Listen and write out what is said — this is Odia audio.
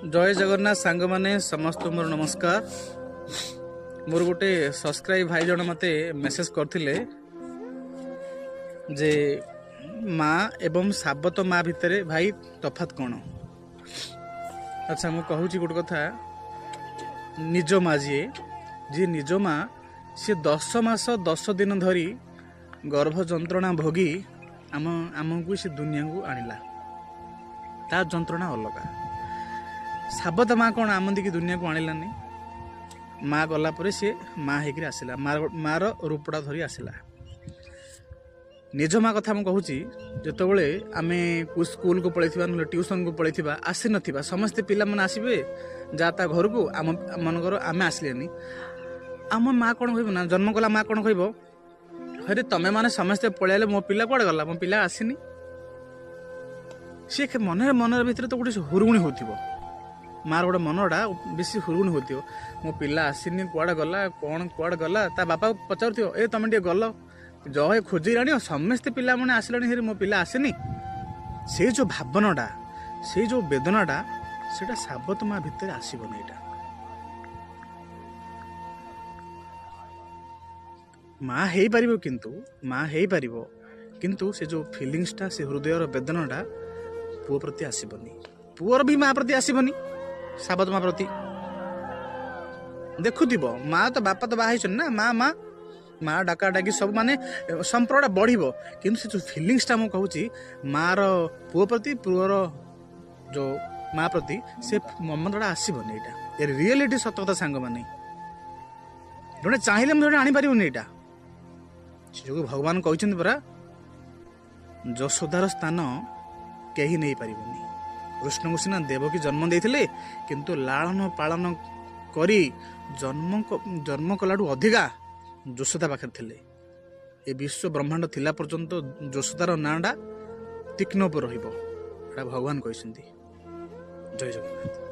ଜୟ ଜଗନ୍ନାଥ ସାଙ୍ଗମାନେ, ସମସ୍ତଙ୍କୁ ମୋର ନମସ୍କାର। ମୋର ଗୋଟେ ସବସ୍କ୍ରାଇବ୍ ଭାଇ ଜଣେ ମୋତେ ମେସେଜ କରିଥିଲେ ଯେ ମା ଏବଂ ସାବତ ମା ଭିତରେ ଭାଇ ତଫାତ୍ କ'ଣ? ଆଚ୍ଛା, ମୁଁ କହୁଛି ଗୋଟେ କଥା। ନିଜ ମା ଯିଏ ନିଜ ମା, ସିଏ 10 ମାସ 10 ଦିନ ଧରି ଗର୍ଭ ଯନ୍ତ୍ରଣା ଭୋଗି ଆମକୁ ସେ ଦୁନିଆକୁ ଆଣିଲା, ତା ଯନ୍ତ୍ରଣା ଅଲଗା। ସାବତ ମା କ'ଣ ଆମ ଦେଇକି ଦୁନିଆକୁ ଆଣିଲାନି? ମା ଗଲା ପରେ ସିଏ ମା ହେଇକିରି ଆସିଲା, ମାର ରୂପଟା ଧରି ଆସିଲା। ନିଜ ମା କଥା ମୁଁ କହୁଛି, ଯେତେବେଳେ ଆମେ ସ୍କୁଲକୁ ପଳେଇଥିବା, ନହେଲେ ଟ୍ୟୁସନକୁ ପଳେଇଥିବା, ଆସିନଥିବା, ସମସ୍ତେ ପିଲାମାନେ ଆସିବେ ଯା ତା ଘରକୁ, ଆମ ମନେକର ଆମେ ଆସିଲେନି, ଆମ ମା କ'ଣ କହିବ ନା, ଜନ୍ମ କଲା ମା କ'ଣ କହିବ? ଆରେ ତମେ ମାନେ ସମସ୍ତେ ପଳେଇଲେ, ମୋ ପିଲା କୁଆଡ଼େ ଗଲା, ମୋ ପିଲା ଆସିନି। ସିଏ ମନରେ ମନରେ ଭିତରେ ତ ଗୋଟେ ହୁରୁଗୁଣି ହେଉଥିବ, ମାର ଗୋଟେ ମନଟା ବେଶୀ ହୁରୁଗୁଣି ହେଉଥିବ, ମୋ ପିଲା ଆସିନି, କୁଆଡ଼େ ଗଲା, କ'ଣ କୁଆଡ଼େ ଗଲା। ତା ବାପା ପଚାରୁଥିବ, ଏ ତମେ ଟିକେ ଗଲ ଜୟ ଖୋଜିଲାଣି, ସମସ୍ତେ ପିଲାମାନେ ଆସିଲାଣି ହେରି, ମୋ ପିଲା ଆସିନି। ସେଇ ଯେଉଁ ଭାବନାଟା, ସେଇ ଯେଉଁ ବେଦନାଟା, ସେଇଟା ସାବତ ମା ଭିତରେ ଆସିବନି। ଏଇଟା ମା ହେଇପାରିବ, କିନ୍ତୁ ମା ହେଇପାରିବ, କିନ୍ତୁ ସେ ଯେଉଁ ଫିଲିଙ୍ଗସଟା, ସେ ହୃଦୟର ବେଦନାଟା ପୁଅ ପ୍ରତି ଆସିବନି, ପୁଅର ବି ମା ପ୍ରତି ଆସିବନି। ସାବତ ମା ପ୍ରତି ଦେଖୁଥିବ, ମା ତ ବାପା ତ ବାହା ହେଇଛନ୍ତି ନା, ମା ମା ମା ଡାକା ଡାକି ସବୁ ମାନେ ସମ୍ପର୍କଟା ବଢ଼ିବ, କିନ୍ତୁ ସେ ଯେଉଁ ଫିଲିଙ୍ଗସଟା ମୁଁ କହୁଛି, ମାର ପୁଅ ପ୍ରତି, ପୁଅର ଯେଉଁ ମା ପ୍ରତି ସେ ମମତାଟା ଆସିବନି। ଏଇଟା ଏ ରିଏଲିଟି, ସତ କଥା ସାଙ୍ଗମାନେ। ଜଣେ ଚାହିଁଲେ ମୁଁ ଜଣେ ଆଣିପାରିବନି ଏଇଟା। ସେ ଯୋଗୁଁ ଭଗବାନ କହିଛନ୍ତି ପରା, ଯଶୋଦାର ସ୍ଥାନ କେହି ନେଇପାରିବନି। କୃଷ୍ଣଙ୍କୁ ସିନା ଦେବକୀ ଜନ୍ମ ଦେଇଥିଲେ, କିନ୍ତୁ ଲାଳନ ପାଳନ କରି ଜନ୍ମ କଲାଠୁ ଅଧିକା ଯଶୋଦା ପାଖରେ ଥିଲେ। ଏ ବିଶ୍ୱ ବ୍ରହ୍ମାଣ୍ଡ ଥିଲା ପର୍ଯ୍ୟନ୍ତ ଯଶୋଦାର ନାଁଟା ତୀକ୍ଷ୍ଣ ଉପରେ ରହିବ, ଏଇଟା ଭଗବାନ କହିଛନ୍ତି। ଜୟ ଜଗନ୍ନାଥ।